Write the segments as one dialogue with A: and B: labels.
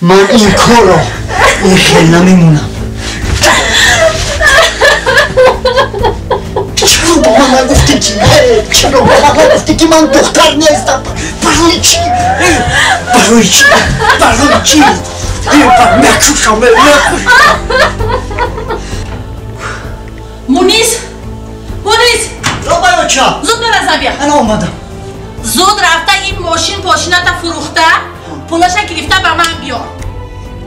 A: Ман ин корро ин хел намемонам. Чаро ба ман нагуфтӣ ки, чаро ба ман нагуфтӣ ки ман духтар нестам? Барои чӣ? Барои чӣ? Барои чӣ? Мекушам, мекушам.
B: Мунис! Мунис!
A: Робаёча!
B: Зуд мараза бия.
A: Ана омадам.
B: Зуд рафта ин мошин пошината фурӯхта, пулаша гирифта ба ман биёр.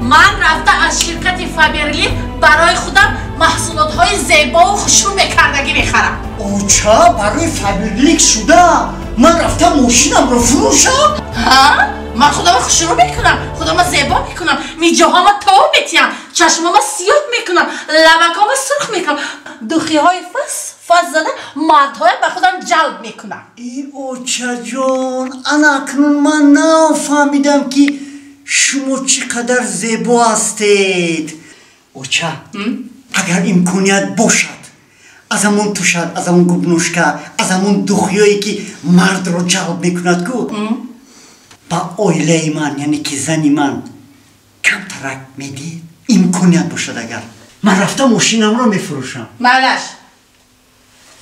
B: Ман рафта аз ширкати Фаберлик барои худам маҳсулотҳои зебову хушрӯ мекардагӣ мехарам.
A: Оча, барои Фаберлик шуда ман рафта мошинамро фурӯшам?
B: Ҳа? Ман худамро хушрӯ мекунам, худамро зебо мекунам, миҷоҳома тов метиҳам, чашмома сиёҳ мекунам, лабакома сурх мекунам, духиҳои фас фас зада мардҳоя ба худам ҷалб мекунам.
A: И очаҷон, ана акнун ман нафаҳмидам ки шумо чӣ қадар зебо ҳастед. Оча, агар имконият бошад, аз ҳамон тушат, аз ҳамон губнушка, аз ҳамон духиёе ки мардро ҷалб мекунад ку, ба оилаи ман, яъне ки зани ман камтарак медиҳед? Имконият бошад агар. Ман рафта мошинамро мефурӯшам.
B: Майлаш.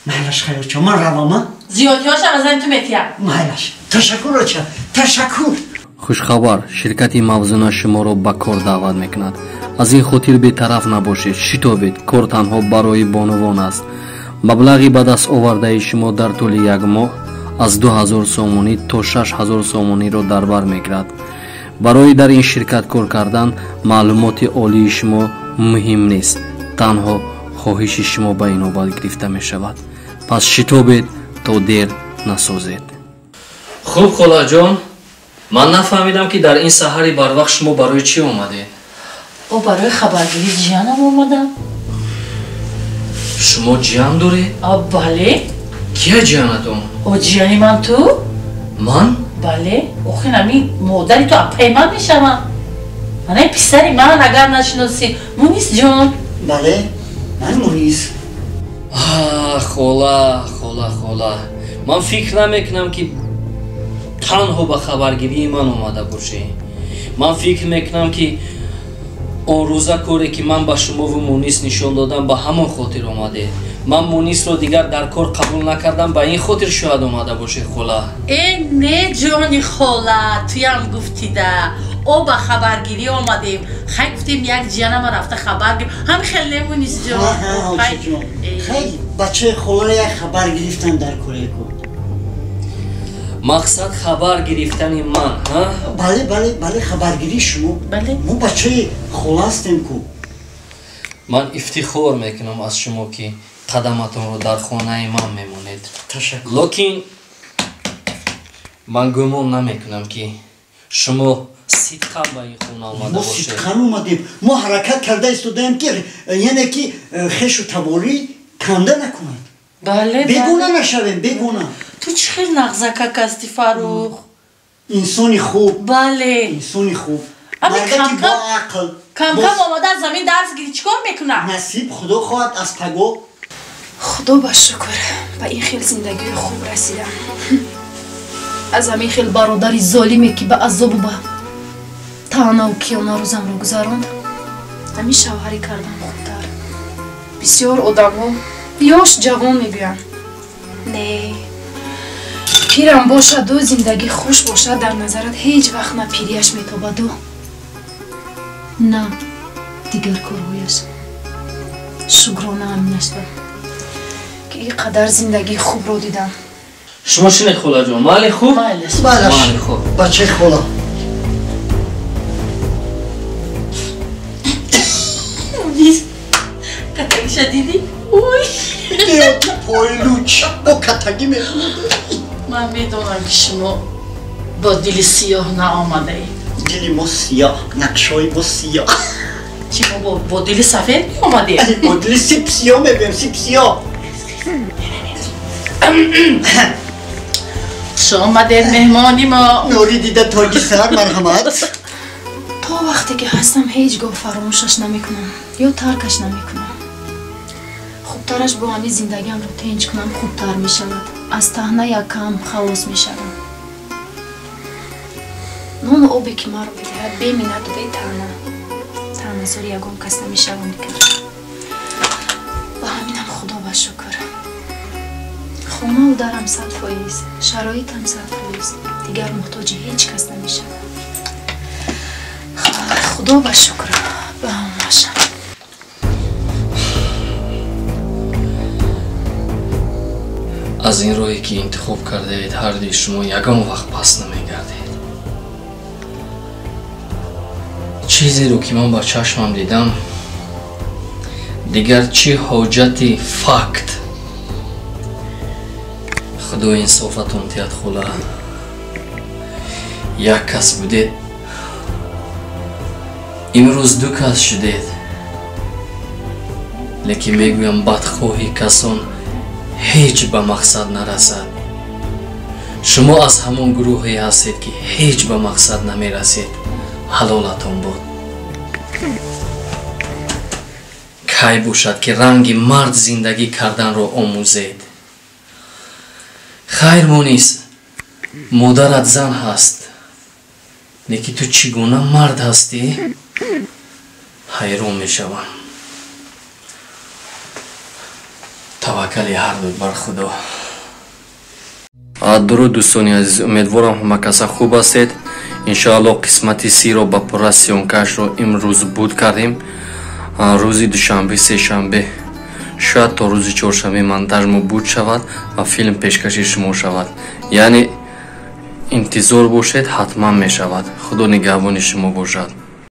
A: Майлаш, хайр оча, ман равам, а?
B: Зиёдиҳошам аз зани ту метиҳам.
A: Майлаш. Ташаккур оча, ташаккур.
C: Хушхабар, ширкати Мавзуна шуморо ба кор даъват мекунад. Аз ин хотир бетараф набошед, шитобед, кор танҳо барои бонувон аст. Маблағи ба даст овардаи шумо дар тӯли як моҳ аз 2000 сомонӣ то 6000 сомониро дар бар мегирад. Барои дар ин ширкат кор кардан маълумоти олии шумо муҳим нест, танҳо хоҳиши шумо ба инобат гирифта мешавад. Пас шитобед то дер насозед. Хуб, холаҷон, ман нафаҳмидам ки дар ин саҳари барвақт шумо барои чӣ омадед?
B: О, барои хабаргирии ҷиянам омадам.
C: Шумо ҷиян доред?
B: Бале.
C: Кия ҷиянатон?
B: О, ҷияни ман ту?
C: Ман?
B: Бале. Охир ами модари ту апаи ман мешавам. Мана писари ман, агар нашиносӣ. Мунис ҷон.
A: Бале, ман Мунис.
C: Хола, хола, хола. Ман фикр намекунам ки танҳо ба хабаргирии ман омада бошед. Ман фикр мекунам ки он рӯза коре ки ман ба шумову Мунис нишон додам, ба ҳамон хотир омадед. Ман Мунисро дигар дар кор қабул накардам, ба ин хотир шояд омада бошед, хола.
B: Э, не, ҷони хола, туям гуфтида. О, ба хабаргирӣ омадем. Хай гуфтем як ҷиянама рафта хабар гир. Ҳам хел не, Мунис ҷон?
A: Хай, бачаи холаро як хабар гирифтан дар кореку.
C: Мақсад хабар гирифтани ман, ҳа?
A: Бале, бале, бале, хабаргирии шумо.
B: Бале.
A: Мо бачаи хола ҳастем ку.
C: Ман ифтихор мекунам аз шумо ки қадаматонро дар хонаи ман мемонед.
A: Ташаккур.
C: Лекин ман гумон намекунам ки шумо сидқан ба ин хона омада
A: Мо
C: бошед.
A: сидқан омадем. Мо ҳаракат карда истодаем ки яъне ки хешу таборӣ канда накунад.
B: Бале,
A: бегуна нашавем, бегуна.
B: Ту чӣ хел нағзакак ҳасти, Фарух?
A: Инсони хуб.
B: Бале.
A: Инсони хуб.
B: Ами
A: мардаки
B: кам-кам
A: бо ақл.
B: Кам-кам омада аз замин дарс гирӣ, чӣ кор мекунад?
A: Насиб худо хоҳад аз паго.
D: Худо ба шукр, ба ин хел зиндагии хуб расидам. Аз ҳамин хел бародари золиме ки ба азобу ба таънаву киёна рӯзамро гузаронд, ҳамин шавҳарӣ кардам хубтар. Бисёр одамҳо ёш ҷавон мегӯянд. Не, пирам бошаду зиндагӣ хуш бошад, дар назарат ҳеҷ вақт на пирияш метобаду, на дигар корҳояш. Шукрона ҳаминашба ки ин қадар зиндагии хубро дидам.
C: Шумо чинед, холаҷон? Майли хуб?
B: Майлаш.
A: Майлаш.
C: Майли хуб.
A: Бачаи хола.
B: Мунис, катагиша дидӣ? Ой!
A: Деоти пойлуч бо катагӣ мехӯрд.
B: Ман медонам ки шумо бо дили сиёҳ наомадаед.
A: Дили мо сиёҳ, нақшҳои мо сиёҳ.
B: Чи мо бо дили сафед меомадем?
A: Бо дили сип сиёҳ мебием, сип сиёҳ.
B: Хуш омадед, меҳмони мо.
A: Нури дида тоҷи сар, марҳамат.
D: То вақте ки ҳастам ҳеҷ гоҳ фаромӯшаш намекунам ё таркаш намекунам. Хубтараш бо ҳамин зиндагиамро тинҷ кунам, хубтар мешавад. Аз таҳна якам халос мешавам. Нону обе ки маро бидиҳад, беминнату бетаъна, таъназори ягон кас намешавам дигар. Ба ҳаминам Худо ба шукр. Хонаву дарам 100%, шароитам 100%, дигар муҳтоҷи ҳеҷ кас намешавам. Худо ба шукр, ба ҳамаашам.
C: Аз ин роҳе ки интихоб кардаед, ҳардуи шумо ягон вақт пас намегардед. Чизеро ки ман ба чашмам дидам, дигар чӣ ҳоҷати факт? Худо инсофатон диҳад, хула. Як кас будед, имрӯз ду кас шудед. Лекин мегӯям, бадхоҳи касон ҳеҷ ба мақсад нарасад. Шумо аз ҳамон гурӯҳе ҳастед, ки ҳеҷ ба мақсад намерасед. Ҳалолатон буд. Кай бошад, ки ранги мард зиндагӣ карданро омӯзед? Хайр, Мунис, модарат зан ҳаст, лекин ту чӣ гуна мард ҳастӣ? Ҳайрон мешавам. Таваккали ҳарду бар Худо. Дуруд, дӯстони азиз, умедворам ҳама каса хуб ҳастед. Иншоалло қисмати сиро ба пурра съёмкаашро имрӯз буд кардем. Рӯзи душанбе, сешанбе, шояд то рӯзи чоршанбе монтажмо буд шавад ва филм пешкаши шумо шавад. Яъне интизор бошед, ҳатман мешавад. Худо нигаҳбони шумо бошад.